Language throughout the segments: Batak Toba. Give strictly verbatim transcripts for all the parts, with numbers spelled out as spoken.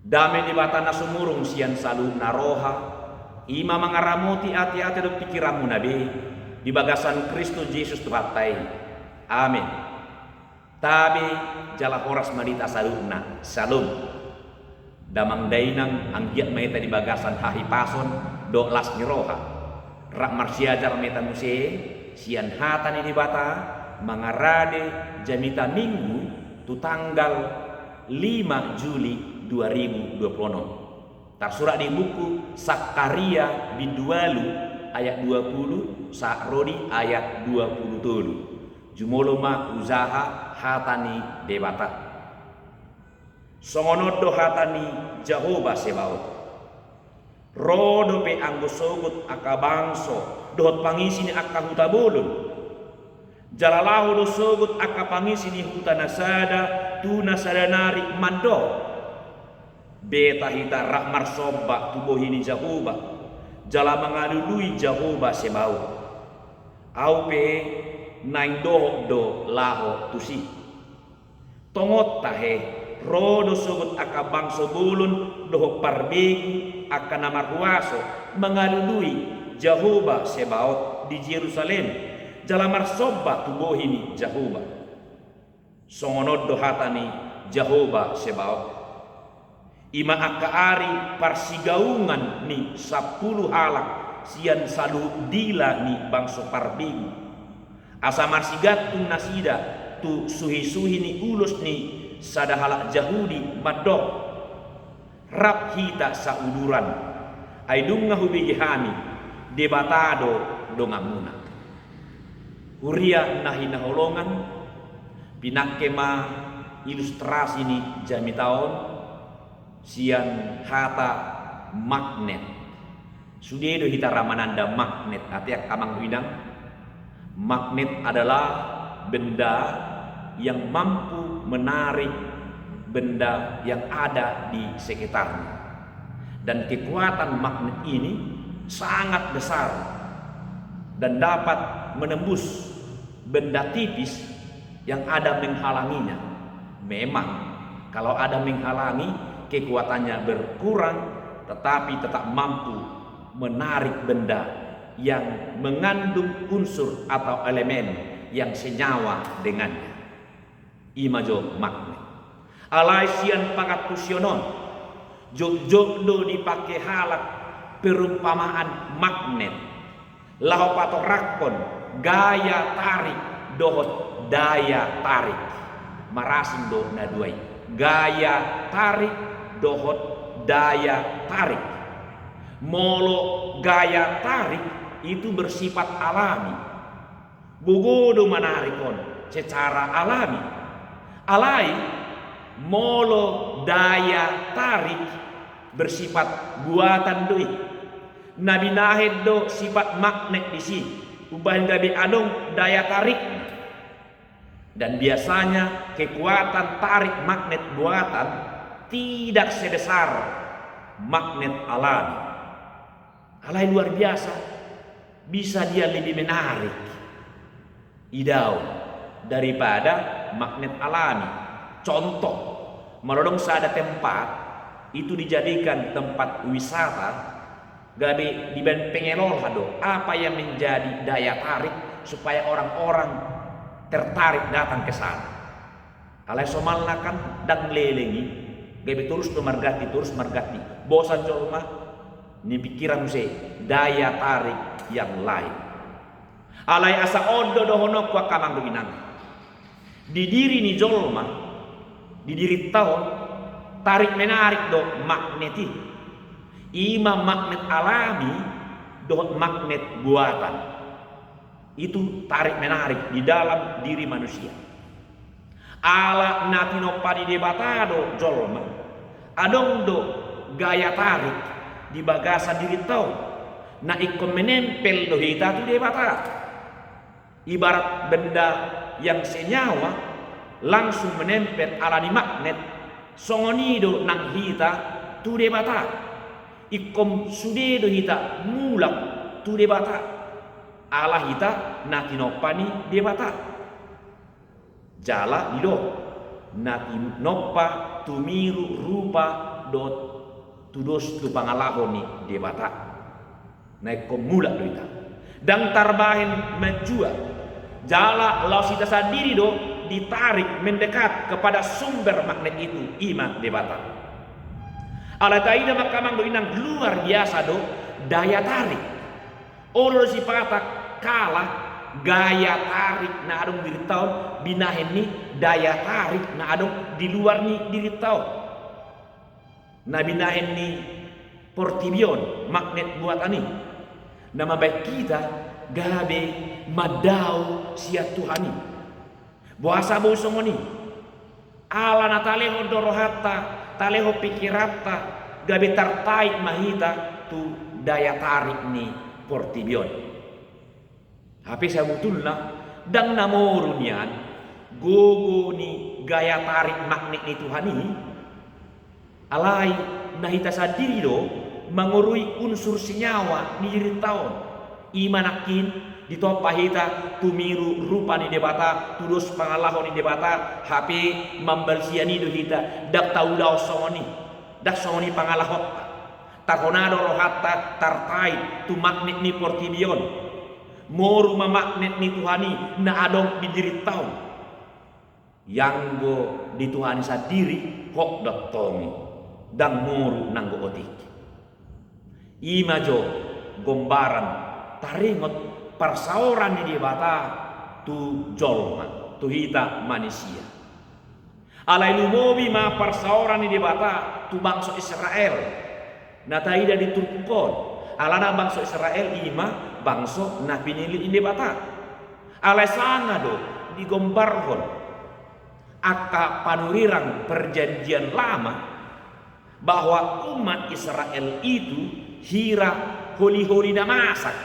Dame ni Debata na sumurung sian saluhutna roha, i ma mangaramoti ateate dohot pingkiranmuna be, di bagasan Kristus Jesus Tuhanta i. Amen. Tabe jala horas ma di hita saluhutna. Syalom. Damang dainang, anggiat ma hita di bagasan hahipason dohot las ni roha. Rap marsiajar ma hita muse sian hata ni Debata mangarade jamita Minggu tu tanggal lima Juli dua ribu dua puluh enam. Tarsurat di buku Sakaria bindu ualu ayat dua puluh sahat ro di ayat dua puluh tolu. Jumolo ma hujaha hata ni Debata. Songon on do hata ni Jahowa Sebaot: Ro dope anggo sogot angka bangso dohot pangisi ni angka huta bolon. Jala laho do sogot angka pangisi ni huta na sada tu na sada nari mandok: Beta hita rap marsomba tu bohi ni Jahowa, jala mangalului Jahowa Sebaot. Ahu pe naeng dohot do laho tusi. Tongon tahe, ro do sogot angka bangso bolon dohot parbegu angka na marhuaso mangalului Jahowa Sebaot di Jerusalem, jala marsomba tu bohi ni Jahowa. Songon on do hata ni Jahowa Sebaot: I ma angka ari parsigaungan ni sampulu halak sian saluhut dila ni bangso parbegu, asa marsigantung nasida tu suhisuhi ni ulos ni sada halak Jahudi mandok: Rap hita sauduran, ai dung hubege hami Debata do donganmuna. Huria na hinaholongan, pinangke ma ilustrasi ni jamita on sian hata magnet. Sude do hita ra mananda magnet, ate angka amang dohot inang. Magnet adalah benda yang mampu menarik benda yang ada di sekitarnya. Dan kekuatan magnet ini sangat besar dan dapat menembus benda tipis yang ada menghalanginya. Memang, kalau ada menghalangi, kekuatannya berkurang, tetapi tetap mampu menarik benda yang mengandung unsur atau elemen yang senyawa dengannya. I ma jo magnet. Alai sian pangantusion on, jotjot do dipake halak perumpamaan magnet laho patorakkon gaya tarik dohot daya tarik. Marasing do na dua i, gaya tarik dohot daya tarik. Molo gaya tarik itu bersifat alami, gogo do manarik on secara alami. Alai molo daya tarik bersifat buatan do i. Na binahen do sifat magnet disi umbahen gabe adong daya tarik. Dan biasanya kekuatan tarik magnet buatan tidak sebesar magnet alami. Alai luar biasa, bisa dia lebih menarik idaon daripada magnet alami. Contoh, molo adong sada tempat itu dijadikan tempat wisata, gabe dibaen pengelola do apa yang menjadi daya tarik supaya orang-orang tertarik datang ke sana. Alai somalna kan ndang leleng i, gabe torus do marganti, torus marganti. Bosan jolma, nipingkiran muse daya tarik yang lain. Alai asa on do dohononku angka amang dohot inang. Di diri ni jolma, di dirinta on, tarik menarik do magnet i. I ma magnet alami dohot magnet buatan. Itu tarik menarik di dalam diri manusia. Ala na tinompa ni Debata do jolma, adong do gaya tarik di bagasan dirinta on, na ingkon menempel do hita tu Debata. Ibarat benda yang senyawa langsung menempel ala ni magnet, songon i do nang hita tu Debata. Ingkon sude do hita mulak tu Debata, ala hita na tinompa ni Debata. Jala didok, na tinompa tumiru rupa dohot tudos tu pangalaho ni Debata. Na ingkon mulak do hita. Ndang tarbahen manjua. Jala laos hita sandiri do ditarik mendekat kepada sumber magnet itu, i ma Debata. Alai taida ma angka amang dohot inang, luar biasa do daya tarik. Olo do sipata kalah gaya tarik na adong di dirinta on binahen ni daya tarik na adong di luar ni dirinta on. Na binahen ni portibi on, magnet buatan i, na mambahen hita gabe mandao sian Tuhan i. Boasa boi songon i? Ala na talehon do rohanta, talehon pikiranta, gabe tartarik ma hita tu daya tarik ni portibi on. Hape sabotulna, ndang na moru nian gogo ni gaya tarik magnet ni Tuhan i. Alai na hita sandiri do mangorui unsur sinyawa ni dirinta on. I ma nangkin ditompa hita tumiru rupa ni Debata, tudos pangalaho ni Debata, hape mambalsian i do hita, ndang taulahon songon i, ndang songon i pangalahonta. Tarhona do rohanta tartarik tu magnet ni portibi on. Moru ma magnet ni Tuhan i na adong di dirinta on. Ianggo di Tuhan i sandiri, hot do antong i, ndang moru nanggo otik. I ma jo gombaran taringot parsaoran ni Debata tu jolma, tu hita manisia. Alai lumobi ma parsaoran ni Debata tu bangso Israel na taida di turpuk on. Alana bangso Israel i ma bangso na pinillit ni Debata. Alai sanga do digombarhon angka panurirang Perjanjian Lama bahwa umat Israel itu hira holiholi na masak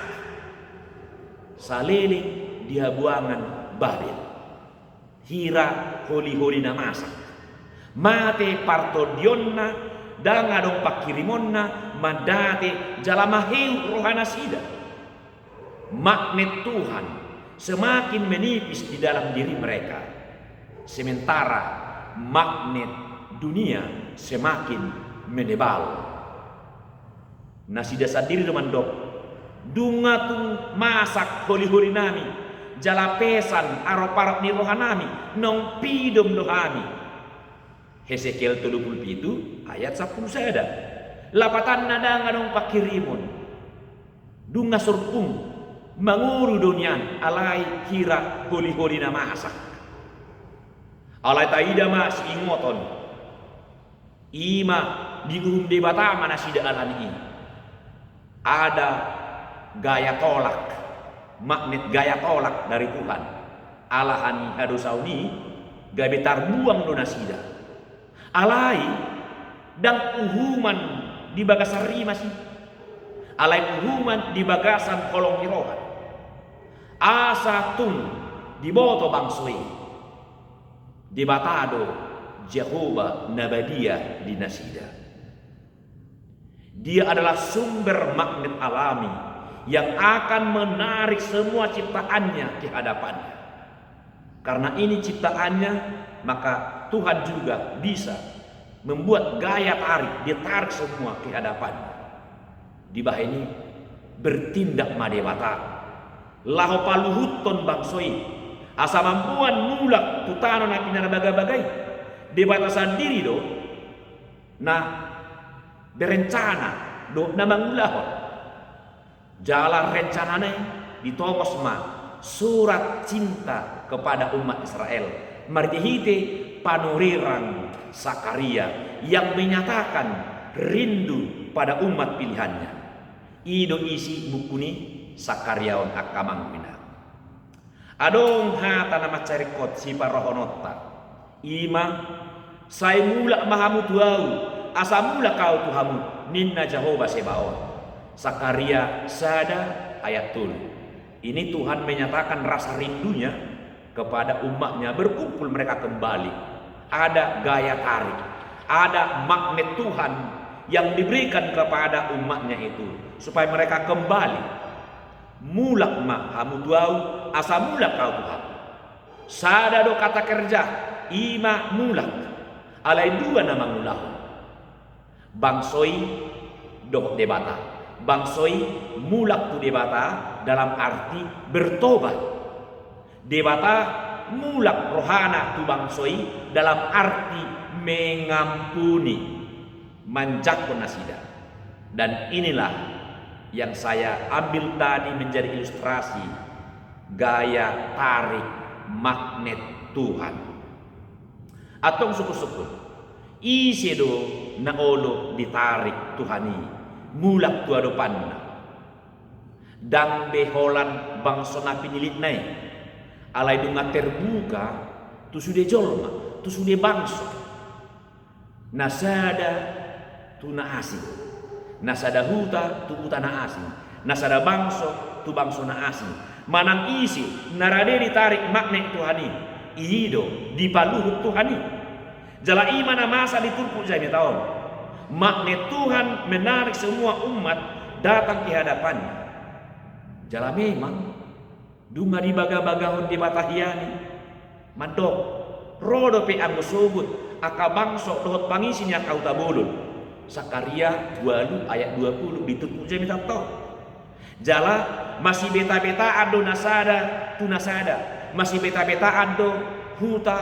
saleleng di habuangan Babel. Hira holiholi na masak. Mate partondionna, ndang adong panghirimonna, mandate jala maheu rohanasida. Magnet Tuhan semakin menipis di dalam diri mereka, sementara magnet dunia semakin menebal. Nasida sandiri do mandok, nunga tung masak holiholinami, jala pesan aroparop ni rohanami, naung pidom do hami. Hesekiel tolu pulu pitu ayat sampulu sada. Lapatanna ndang adong panghirimon. Nunga sorpung, mangolu do nian alai hira holiholi na masak. Alai taida ma siingoton. I ma diuhum Debata ma nasida alani i. Ada gaya tolak, magnet gaya tolak dari Tuhan. Alani hadosaon i gabe tarbuang do nasida. Alai ndang uhuman di bagasan rimas i. Alai uhuman di bagasan holong ni roha. Asa tung diboto bangso i Debata do Jahowa na badia di nasida. Dia adalah sumber magnet alami yang akan menarik semua ciptaannya ke hadapannya. Karena ini ciptaannya, maka Tuhan juga bisa membuat gaya tarik, dia tarik semua ke hadapannya. Dibahen i, bertindak ma Debata laho paluhuthon bangso i, asa mamboan mulak tu tano na pinarbagabaga i. Debata sandiri do na berencana dohot na mangulahon. Jala rencanana i ditongos ma surat cinta kepada umat Israel marhitehite panurirang Sakaria yang menyatakan rindu pada umat pilihannya. I do isi buku ni Sakaria on, angka amang inang. Adong hata na mansai ringkot siparohononta, i ma, sai mulak ma hamu tu Ahu, asa mulak Ahu tu hamu, ninna Jahowa Sebaot. Sakaria sada ayat tolu. Ini Tuhan menyatakan rasa rindunya kepada umatnya, berkumpul mereka kembali. Ada gaya tarik, ada magnet Tuhan yang diberikan kepada umatnya itu, supaya mereka kembali. Mulak ma hamu tu Ahu, asa mulak Ahu tu hamu. Sada do kata kerja, i ma mulak. Alai dua na mangulahon. Bangso i dohot Debata. Bangso i mulak tu Debata dalam arti bertobat. Debata mulak rohana tu bangso i dalam arti mengampuni, manjangkon nasida. Dan inilah yang saya ambil tadi menjadi ilustrasi gaya tarik magnet Tuhan. Antong sungkun-sungkun, ise do na olo ditarik Tuhan i mulak tu adopanna? Ndang be holan bangso na pinillitna i, alai nunga terbuka tu sude jolma, tu sude bangso. Na sada tu na asing, na sada huta tu huta na asing, na sada bangso tu bangso na asing. Manang ise na rade ditarik magnet Tuhan i, i do dipaluhut Tuhan i. Jala i ma na masa di turpuk jamita on. Magnet Tuhan menarik semua umat datang ke hadapan-Nya. Jala memang, nunga dibagabagahon Debata hian i, mandok, ro dope anggo sogot angka bangso dohot pangisi ni angka huta bolon. Sakaria ualu ayat dua pulu di turpuk jamitanta on. Jala masibetabetaan do na sada tu na sada, masibetabetaan do huta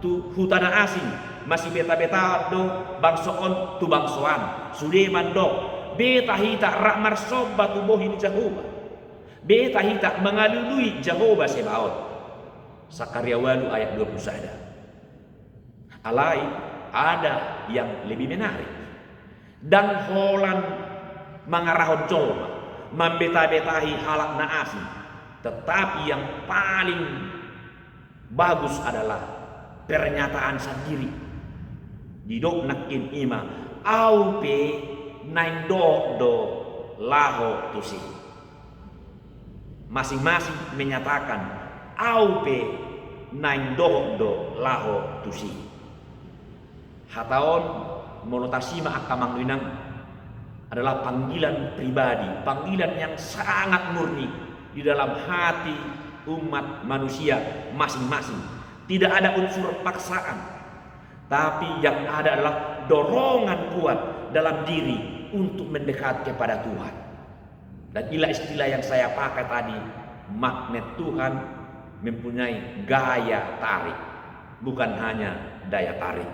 tu huta na asing, masibetabetaan do bangso on tu bangso an. Sude mandok, beta hita rap marsomba tu bohi ni Jahowa. Beta hita mangalului Jahowa Sebaot. Sakaria ualu ayat dua pulu sada. Alai ada yang lebih menarik. Ndang holan mangarahon jolma, mambeta-betahi halak na asing. Tetapi yang paling bagus adalah pernyataan sandiri. Didok nangkin i ma, au pe naeng dohot do laho tusi. Masing-masing menyatakan, au pe naeng dohot do laho tusi. Hata on, molo tasimak angka amang dohot inang, adalah panggilan pribadi, panggilan yang sangat murni di dalam hati umat manusia masing-masing. Tidak ada unsur paksaan, tapi yang ada adalah dorongan kuat dalam diri untuk mendekat kepada Tuhan. Dan inilah istilah yang saya pakai tadi, magnet Tuhan mempunyai gaya tarik, bukan hanya daya tarik.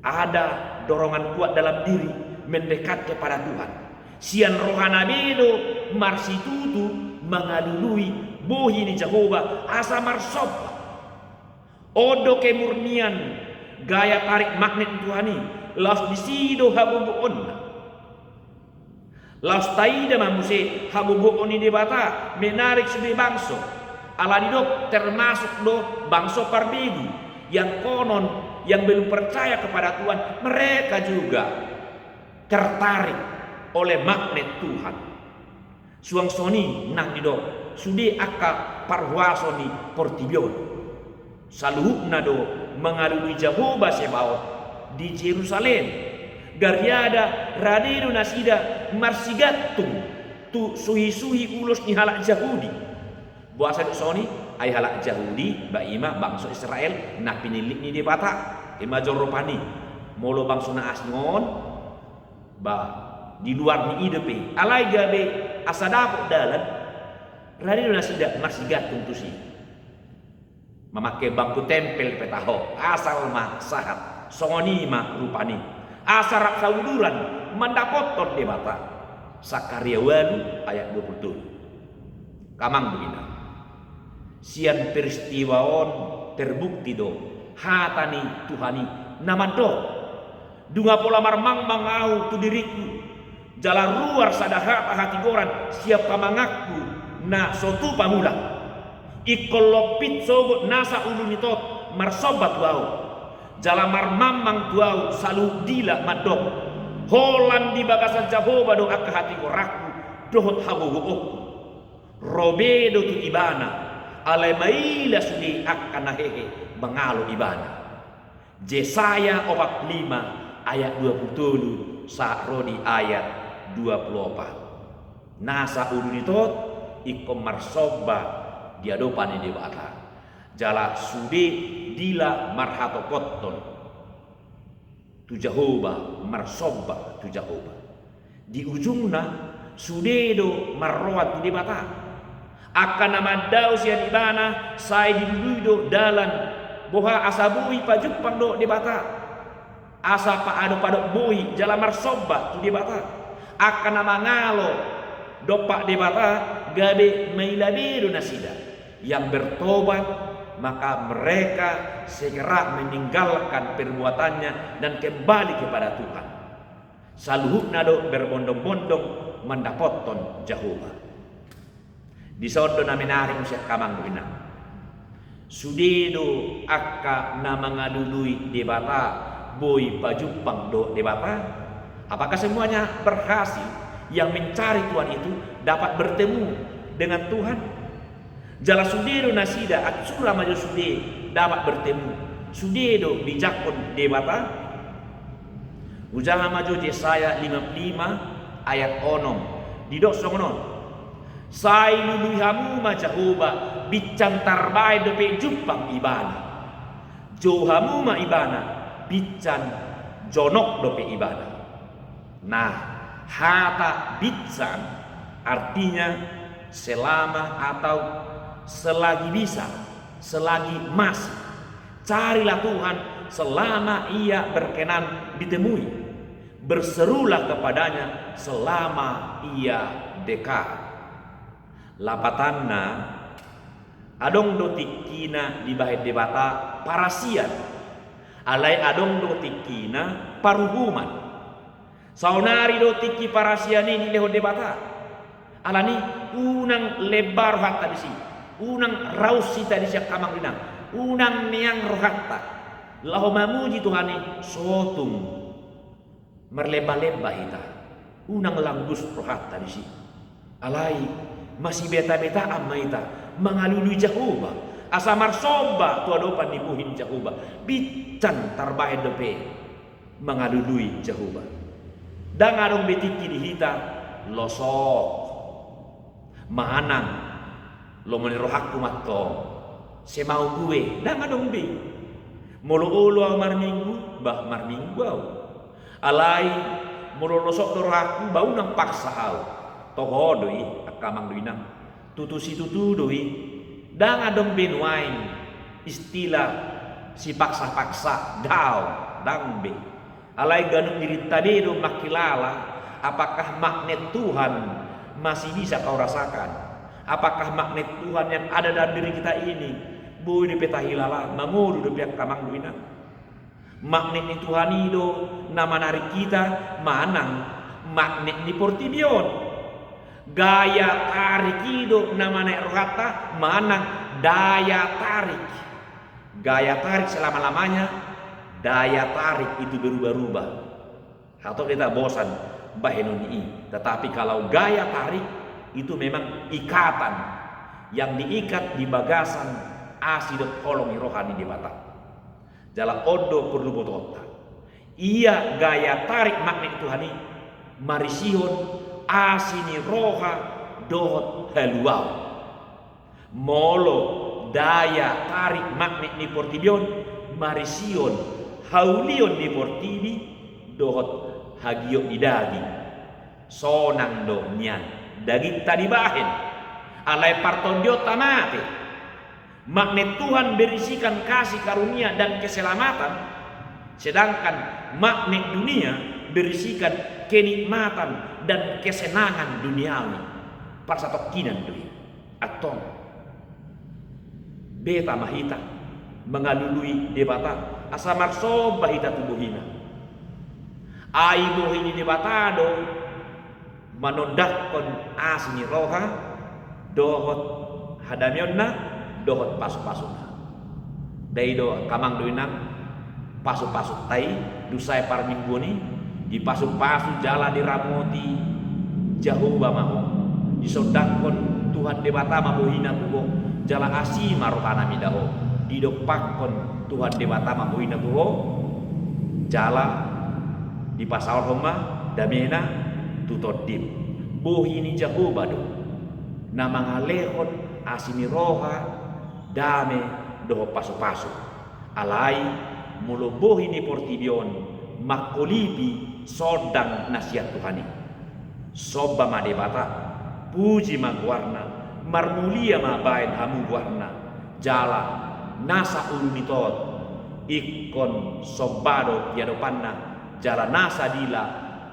Ada dorongan kuat dalam diri mendekat kepada Tuhan. Sian rohana be do marsitutu mangalului bohi ni Jahowa asa marsomba. On do kemurnian gaya tarik magnet ni Tuhan i, laos disi do hagogoonna. Laos taida ma muse hagogoon ni Debata menarik sude bangso. Ala didok termasuk do bangso parbegu yang konon, yang belum percaya kepada Tuhan, mereka juga tertarik oleh magnet Tuhan. Suang songon i nang didok sude angka parhuaso ni portibi on. Saluhutna do mangalului Jahowa Sebaot di Jerusalem. Gariada rade do nasida marsigantung tu suhi-suhi ulos ni halak Jahudi. Boasa didok songon i? Ai halak Jahudi, ba i ma bangso Israel na pinillit ni Debata. I ma joro pani. Molo bangso na asing on, ba di luar ni i dope. Alai gabe asa dapot dalan, rade do nasida marsigantung tusi. Mamangke bangku tempel pe taho, asal ma sahat. Songon i ma rupani. Asa rap sauduran mandapothon Debata. Sakaria ualu ayat dua pulu tolu. Angka amang dohot inang, sian peristiwa on terbukti do hata ni Tuhan i na mandok, nunga pola marmangmang ahu tu diringku, jala ruar sada hata hatigoran sian pamanganku na so tupa mulak. Ingkon lompit sogot nasa ulu ni tot marsomba tu ahu, jala marmangmang tu ahu saluhut dila mandok, holan di bagasan Jahowa do angka hatigoranku dohot hagogoonku. Ro be do tu Ibana, alai maila sude angka na hehe mangalo Ibana. Jesaya opat pulu lima ayat dua pulu tolu sahat ro di ayat dua pulu opat. Nasa ulu ni tot ingkon marsomba di adopan ni Debata, jala sude dila marhatopothon. tu Jahowa, marsomba tu Jahowa. Di ujungna, sude do marroan tu Debata. Angka na mandao sian ibana sai dilului do dalan boha asa boi pajumpang dohot Debata, asa paadop-adop boi jala marsomba tu Debata. Angka na mangalo dompak Debata gabe maila be do nasida. Yang bertobat, maka mereka segera meninggalkan perbuatannya dan kembali kepada Tuhan. Saluhutna do berbondong-bondong mandapothon Jahowa. Dison do na menarik muse angka amang dohot inang. Sude do angka na mangalului Debata boi pajumpang dohot Debata? Apakah semuanya berhasil yang mencari Tuhan itu dapat bertemu dengan Tuhan? Jala sude do nasida, atik sura ma jo sude dapat bertemu, sude do dijangkon Debata? Hujaha ma jo Jesaya lima puluh lima ayat onom, didok songon on: Sai lului hamu ma Jahowa, binsan tarbahen dope jumpang Ibana. Jou hamu ma Ibana, binsan jonok dope Ibana. Nah, hata binsan artinya selama atau selagi bisa, selagi masih. Carilah Tuhan selama Ia berkenan ditemui. Berserulah kepada-Nya selama Ia dekat. Lapatanna, adong do tingkina dibahen Debata parasian, alai adong do tingkina paruhuman. Saonari do tingki parasian i dilehon Debata. Alani, unang lemba rohanta disi, unang raus hita disi angka amang dohot inang, unang meang rohanta laho mamuji Tuhan i, sotung marlemba-lemba hita, unang langgus rohanta disi. Alai, masibeta-betaan ma hita mangalului Jahowa, asa marsomba tu adopan ni bohi ni Jahowa, binsan tarbahen dope mangalului Jahowa. Ndang adong be tingki di hita losok, manang lomo ni rohangku mantong, semau gue, ndang adong be. Molo olo ahu marminggu, bah, marminggu ahu. Alai, molo losok do rohangku, bah, unang paksa ahu. Toho do i, angka amang dohot inang. Tutu situtu do i. Ndang adong be nuaeng istilah sipaksa-paksa, daong, ndang be. Alai ganup dirinta be do mangkilala, apakah magnet Tuhan masih bisa kau rasakan? Apakah magnet Tuhan yang ada dalam diri kita ini boi dope tahilala, mangolu dope angka amang dohot inang? Magnet ni Tuhan i do na manarik hita manang magnet ni portibi on? Gaya tarik i do na manaek rohanta manang daya tarik? Gaya tarik selama-lamanya, daya tarik itu berubah-ubah. Hatop hita bosan bahenon i. Tetapi kalau gaya tarik itu memang ikatan yang diikat di bagasan asi dohot holong ni roha ni Debata. Jala on do porlu botoonta. Ia gaya tarik magnet Tuhan i marisihon asi ni roha dohot haluaon. Molo daya tarik magnet ni portibi on marisihon haulion ni portibi dohot hagiot ni daging, sonang do nian dagingta dibahen, alai partondionta mate. Magnet Tuhan berisikan kasih karunia dan keselamatan, sedangkan magnet dunia berisikan kenikmatan dan kesenangan duniawi. Parsatongkinan do i. Antong, beta ma hita mangalului Debata asa marsomba hita tu bohina. Ai bohi ni Debata do manondanghon asi ni roha dohot hadameonna dohot pasupasuna. Dai do angka amang dohot inang, pasupasuta i dung sae parmingguon i, dipasupasu jala diramoti Jahowa ma ho. Disondanghon Tuhan Debata ma bohina tu ho, jala asi ma rohana mida ho. Didompakhon Tuhan Debata ma bohina tu ho, jala dipasaorhon ma damena tu tondim. Bohi ni Jahowa do na mangalehon asi ni roha, dame dohot pasupasu. Alai molo bohi ni portibi on mangkolipi sondang na sian Tuhan i. Somba ma Debata, puji ma goarna, marmulia ma baen hamu goarna, jala nasa ulu ni tot ingkon somba do di adopanna, jala nasa dila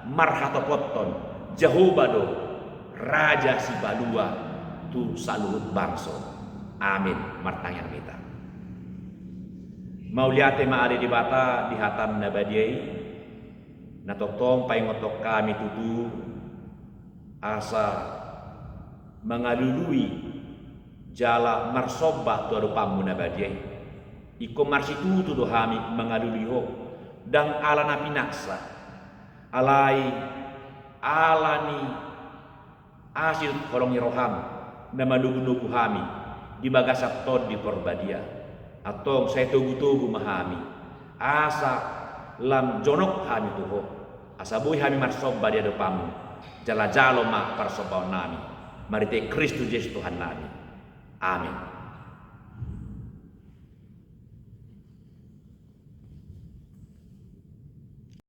marhatopothon, Jahowa do Raja Sipalua tu saluhut bangso. Amin. Martangiang ma hita. Mauliate ma ale Debata di hatam na badia i, na tongtong paingothon hami tutu asa mangalului jala marsomba tu adopanmu na badia i. Ingkon marsitutu do hami mangalului Ho, ndang ala na pinarsa, alai ala ni asi dohot holong ni roham na manogunogu hami di bagasan Tondi Porbadia. Antong sai togutogu ma hami asa lam jonok hami tu Ho, asa boi hami marsomba di adopanmu, jala jalo ma parsombaonnami marhite Kristus Jesus Tuhannami. Amin.